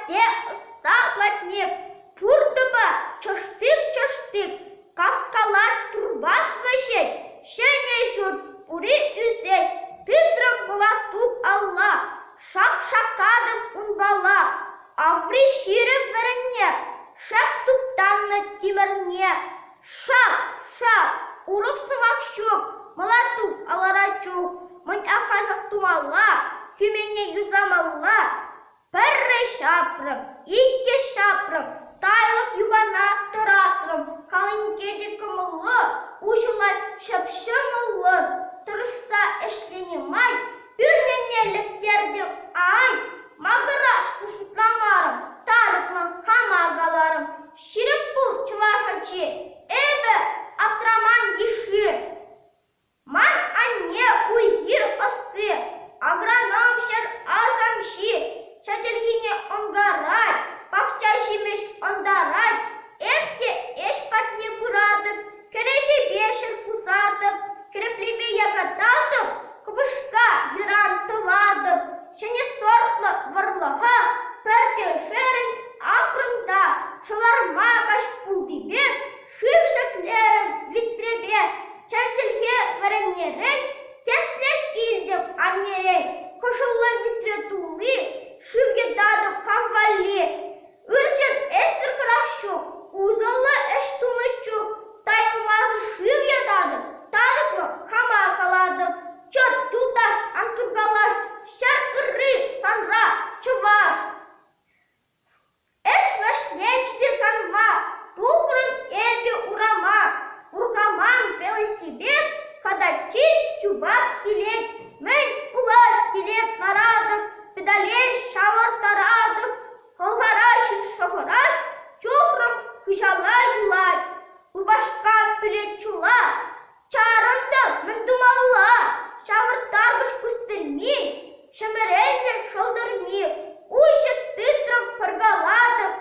Атте ӑста платник, пуртӑпа чӑштик-чӑштик каскалать турпас вӗҫет, ҫӗнӗ ҫурт пури ӳсет, тытрӑм мӑлатук алла, шак-шаккатӑп унпала. Аври ҫирӗп вӗренне, шеп туптаннӑ тимӗрне. Шак, шак, урӑх сӑмах ҫук, мӑлатук алӑра чух, мӗн ахаль сас тумалла, хӳмене юсамалла. Пӗрре ҫапрӑм, иккӗ ҫапрӑм, тайлӑк юпана тӑратрӑм. Калинке те кӑмӑллӑ, уҫӑлать ҫӑп-ҫӑмӑллӑн. Тӑрӑшса ӗҫленӗ май пӳрнене лектертӗм. Ай, макӑрашкӑ шутламарӑм, татӑклӑн хама каларӑм. Ҫирӗп пул, чӑваш ачи, эпӗ аптраман йышши. Ман анне уй-хир ӑсти, агроном ҫӗр асамҫи, ҫӗр чӗлхине ӑнкарать, пахча ҫимӗҫ ӑнтарать. Эп те ӗҫ патне пыратӑп, кӗреҫепе ҫӗр пусатӑп, кӗреплепе якататӑп, кӑпӑшка йӑран тӑватӑп, ҫӗнӗ сортлӑ вӑрлӑха пӗрчӗшерӗн акрӑм та шӑварма каҫ пултипе шыв ҫӗклерӗм витрепе, чӗр чӗлхе вӗреннӗрен тӗслӗх илтӗм аннерен. Кӑшӑллӑ витре тулли шыв йӑтатӑп хам валли. Ыр ҫын ӗҫсӗр хӑрах ҫук, усӑллӑ ӗҫ тунӑ чух тайӑлмасӑр шыв йӑтатӑп, татӑклӑ хама калатӑп. Чӑт, юлташ, ан туркалаш, ҫӗр ырри санра, чӑваш. Ӗҫ вӗҫленчӗ те канма тухрӑм эпӗ урама. Урхаман велосипед катаччи чупас килет. Мӗн пулать килет ларатӑп, педале ҫавӑрттаратӑп. Хӑлхара ҫил шӑхӑрать, ҫухрӑм хыҫала юлать. Лупашка пӳлет чула, Чарӑнтӑм, мӗн тумалла? Ҫавӑрттармӑш кустӑрми, ҫӗмӗрелнӗ шӑлтӑрми. Уҫӑ тытрӑм, пӑркалатӑп.